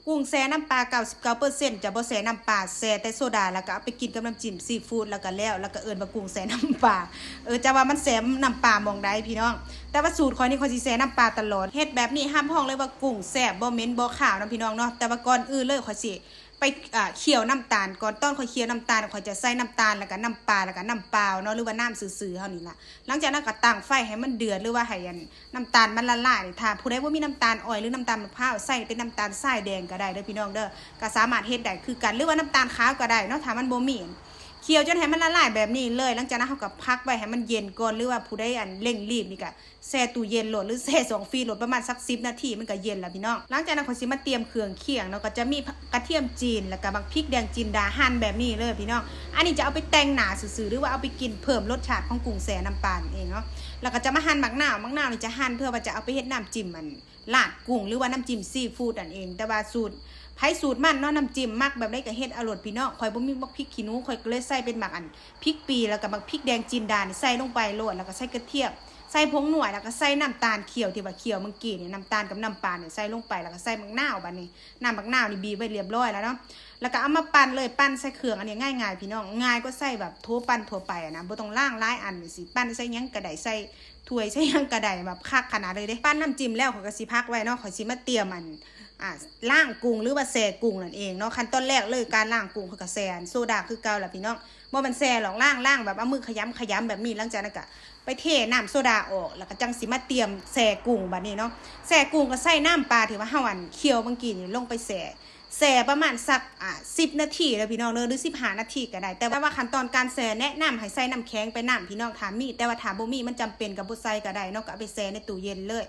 ກຸ້ງແຊ່ນ້ຳປາເກົ້າສິບເກົ້າເປີເຊັນ ຈະບໍ່ແຊ່ນ້ຳປາ ແຊ່ແຕ່ໂຊດາ ແລ້ວກໍເອົາໄປກິນກັບນ້ຳຈິ້ມຊີຟູດ ແລ້ວກໍແລ້ວ ແລ້ວກໍເອີ້ນວ່າກຸ້ງແຊ່ນ້ຳປາ. ເອີ ຈະວ່າມັນແຊ່ນ້ຳປາໝ່ອງໃດພີ່ນ້ອງ? ແຕ່ວ່າສູດຂ້ອຍນີ້ ຂ້ອຍຊິແຊ່ນ້ຳປາຕະຫຼອດ. ເຮັດແບບນີ້ຮັບຮອງເລີຍວ່າກຸ້ງແຊບ ບໍ່ເໝັນບໍ່ຄາວນຳພີ່ນ້ອງເນາະ. ແຕ່ວ່າກ່ອນອື່ນເລີຍ ຂ້ອຍຊິ ໄປ ອ່າ ຄ້ຽວນ້ຳຕານກ່ອນ. ຕອນຂ້ອຍຄ້ຽວນ້ຳຕານ ຂ້ອຍຈະໃສ່ນ້ຳຕານ ແລ້ວກໍນ້ຳປາ ແລ້ວກໍນ້ຳເປົ່າເນາະ ຫຼືວ່ານ້ຳຊື່ໆເຮົານີ້ລະ. ຫຼັງຈາກນັ້ນກໍຕັ້ງໄຟໃຫ້ມັນເດືອດ ຫຼືວ່າໃຫ້ອັນ ນ້ຳຕານມັນລະລາຍ. ຖ້າຜູ້ໃດບໍ່ມີນ້ຳຕານອ້ອຍ ຫຼືນ້ຳຕານມະພ້າວ ໃສ່ເປັນນ້ຳຕານຊາຍແດງກໍໄດ້ເດີພີ່ນ້ອງເດີ ກໍສາມາດເຮັດໄດ້ຄືກັນ ຫຼືວ່ານ້ຳຕານຂາວກໍໄດ້ເນາະ ຖ້າມັນບໍ່ມີ. ຄ້ຽວຈົນໃຫ້ມັນລະລາຍແບບນີ້ເລີຍ. ຫຼັງຈາກນັ້ນເຮົາກໍພັກໄວ້ໃຫ້ມັນເຢັນກ່ອນ ຫຼືວ່າຜູ້ໃດອັນເລັ່ງລີບນີ້ກໍ ແຊ່ຕູ້ເຢັນໂລດ ຫຼືແຊ່ຊ່ອງຟຣີດໂລດ ປະມານສັກສິບນາທີ ມັນກໍເຢັນແລ້ວພີ່ນ້ອງ. ຫຼັງຈາກນັ້ນຂ້ອຍຊິມາຕຽມເຄື່ອງຄຽງເນາະ ກໍຈະມີກະທຽມຈີນ ແລ້ວກໍບັກພິກແດງຈິນດາ ຫັ່ນແບບນີ້ເລີຍພີ່ນ້ອງ. ອັນນີ້ຈະເອົາໄປແຕ່ງໜ້າຊື່ໆ ຫຼືວ່າເອົາໄປກິນເພີ່ມລົດຊາດຂອງກຸ້ງແຊ່ນ້ຳປານັ້ນເອງເນາະ. ແລ້ວກໍຈະມາຫັ່ນໝາກນາວ ໝາກນາວນີ້ຈະຫັ່ນເພື່ອວ່າຈະເອົາໄປເຮັດນ້ຳຈິ້ມອັນລາດກຸ້ງ ຫຼືວ່ານ້ຳຈິ້ມຊີຟູດນັ້ນເອງ. ແຕ່ວ່າສູດໃຜສູດມັນເນາະ ນ້ຳຈິ້ມມັກແບບໃດກໍເຮັດເອົາໂລດພີ່ນ້ອງ. ຂ້ອຍບໍ່ມີບັກພິກຂີ້ໜູ ຂ້ອຍກໍເລີຍໃສ່ເປັນໝາກອັນ ພິກປີ ແລ້ວກໍບັກພິກແດງຈິນດານີ້ໃສ່ລົງໄປໂລດ ແລ້ວກໍໃສ່ກະທຽມ ໃສ່ຜົງນົວ ແລ້ວກໍໃສ່ນ້ຳຕານຂຽວທີ່ວ່າຂຽວເມື່ອກີ້ນີ້ ນ້ຳຕານກັບນ້ຳປານີ້ໃສ່ລົງໄປ ແລ້ວກໍໃສ່ໝາກນາວ. ບາດນີ້ນ້ຳໝາກນາວນີ້ບີບໄວ້ລຽບຮ້ອຍແລ້ວເນາະ ແລ້ວກໍເອົາມາປັ່ນເລີຍ. ປັ່ນໃສ່ເຄື່ອງອັນນີ້ງ່າຍໆ ພີ່ນ້ອງ ງ່າຍກວ່າໃຊ້ແບບໂຖປັ່ນທົ່ວໄປນະ ບໍ່ຕ້ອງລ້າງຫຼາຍອັນ. ຊິປັ່ນໃສ່ຫຍັງກໍໄດ້ ໃສ່ຖ້ວຍໃສ່ຫຍັງກໍໄດ້ ແບບຄັກຂະໜາດເລີຍເດ້. ປັ່ນນ້ຳຈິ້ມແລ້ວ ຂ້ອຍກໍຊິພັກໄວ້ເນາະ ຂ້ອຍຊິມາຕຽມອັນ ອ່າ ລ້າງກຸ້ງ ຫຼືວ່າແຊ່ກຸ້ງນັ້ນເອງເນາະ. ຂັ້ນຕອນແລກເລີຍ ການລ້າງກຸ້ງ ເຮົາກໍແຊ່ໂຊດາຄືເກົ່າລະພີ່ນ້ອງ ບໍ່ແມ່ນແຊ່ຫຼອກ ລ້າງໆ ແບບເອົາມືຂະຫຍຳຂະຫຍຳແບບນີ້. ຫຼັງຈາກນັ້ນກໍໄປເທນ້ຳໂຊດາອອກ ແລ້ວກໍຈັ່ງຊິມາຕຽມແຊ່ກຸ້ງບາດນີ້ເນາະ. ແຊ່ກຸ້ງກໍໃສ່ນ້ຳປາທີ່ວ່າເຮົາອັນ ຄ້ຽວເມື່ອກີ້ນີ້ລົງໄປແຊ່ ແຊ່ປະມານສັກ ອ່າ ສິບນາທີເດີພີ່ນ້ອງເດີ ຫຼືສິບຫ້ານາທີກໍໄດ້. ແຕ່ວ່າຂັ້ນຕອນການແຊ່ແນະນຳໃຫ້ໃສ່ນ້ຳແຂງໄປນຳພີ່ນ້ອງ ຖ້າມີ ແຕ່ວ່າຖ້າບໍ່ມີ ມັນຈຳເປັນກໍບໍ່ໃສ່ກໍໄດ້ເນາະ ກໍເອົາໄປແຊ່ໃນຕູ້ເຢັນເລີຍ.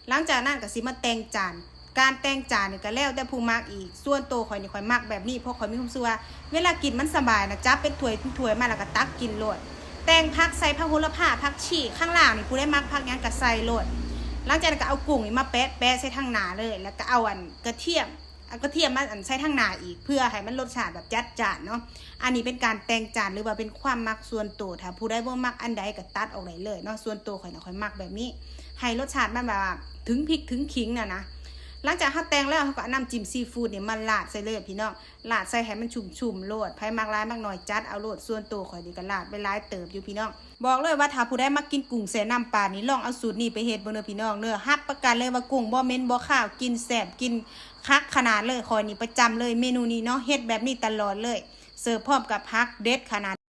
ຫຼັງຈາກນັ້ນກໍຊິມາແຕ່ງຈານ ການແຕ່ງຈານນີ້ກໍແລ້ວແຕ່ຜູ້ມັກອີກ. ສ່ວນໂຕຂ້ອຍນີ້ ຂ້ອຍມັກແບບນີ້ ເພາະຂ້ອຍມີຄວາມຮູ້ສຶກວ່າ ເວລາກິນມັນສະບາຍນະ ຈັບເປັນຖ້ວຍເປັນຖ້ວຍມາ ແລ້ວກໍຕັກກິນໂລດ. ແຕ່ງຜັກ ໃສ່ຜັກໂຫລະພາ ຜັກຊີ ຂ້າງລ່າງນີ້ ຜູ້ໃດມັກຜັກຫຍັງກໍໃສ່ໂລດ. ຫຼັງຈາກນັ້ນກໍເອົາກຸ້ງນີ້ມາແປະໆໃສ່ທາງໜ້າເລີຍ ແລ້ວກໍເອົາອັນກະທຽມ ເອົາກະທຽມມາອັນໃສ່ທາງໜ້າອີກ ເພື່ອໃຫ້ມັນລົດຊາດແບບຈັດຈ້ານເນາະ. ອັນນີ້ເປັນການແຕ່ງຈານ ຫຼືວ່າເປັນຄວາມມັກສ່ວນໂຕ ຖ້າຜູ້ໃດບໍ່ມັກອັນໃດກໍຕັດອອກໄດ້ເລີຍເນາະ. ສ່ວນໂຕຂ້ອຍນະ ຂ້ອຍມັກແບບນີ້ ໃຫ້ລົດຊາດມັນແບບວ່າເຖິງພິກເຖິງຂີງນະນະ. ຫຼັງຈາກເຮົາແຕ່ງແລ້ວ ເຮົາກໍເອົານ້ຳຈິ້ມຊີຟູດນີ້ມາລາດໃສ່ເລີຍພີ່ນ້ອງ ລາດໃສ່ໃຫ້ມັນຊຸ່ມໆໂລດ. ໃຜມັກຫຼາຍມັກໜ້ອຍຈັດເອົາໂລດ ສ່ວນໂຕຂ້ອຍນີ້ກໍລາດໄປຫຼາຍເຕີບຢູ່ພີ່ນ້ອງ. ບອກເລີຍວ່າຖ້າຜູ້ໃດມັກກິນກຸ້ງແຊ່ນ້ຳປານີ້ ລອງເອົາສູດນີ້ໄປເຮັດເບິ່ງເດີພີ່ນ້ອງເດີ ຮັບປະກັນເລີຍວ່າກຸ້ງບໍ່ເໝັນບໍ່ຄາວ ກິນແຊບ ກິນຄັກຂະໜາດເລີຍ. ຂ້ອຍນີ້ປະຈຳເລີຍເມນູນີ້ເນາະ ເຮັດແບບນີ້ຕະຫຼອດເລີຍ ເສີບພ້ອມກັບຜັກ ເດັດຂະໜາດ.